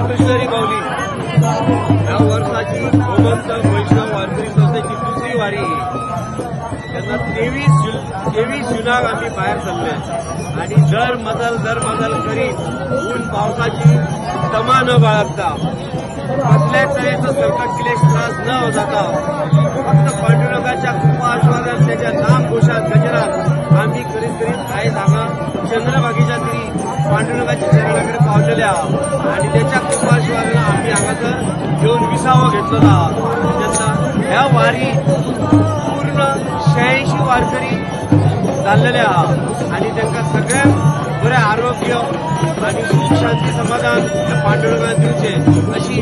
कृष्णरी बावली ह्या वर्साची गोमंत वैष्णव वारकरी संस्थेची दुसरी वारी. तेन्ना 23 जुनाक आमी भायर सरले आनी दर मजल करीत ऊन पावसाची तमा न बाळगता कसल्याच तरेचो संकट क्लेश त्रास न जाता फक्त पांडुरंगाच्या कृपा आशीर्वादान त्याच्या नाम घोशात गजरात आमी करीत करीत आयज हांगा चंद्रभागेच्या तरी पांडुरंगाच्या चरणाकडे पावलेले आहा आनी त्याच्या कृपा आशीर्वादान आमी हांगासर येवन विसावो घेतलेलो आहा. तेन्ना ह्या वारी पूर्ण 86 वारकरी जाल्लेले आहा आनी तांकां सगळ्यांक बरें आरोग्य आनी सुख शांती समाधान पांडुरंगान दिवचें अशी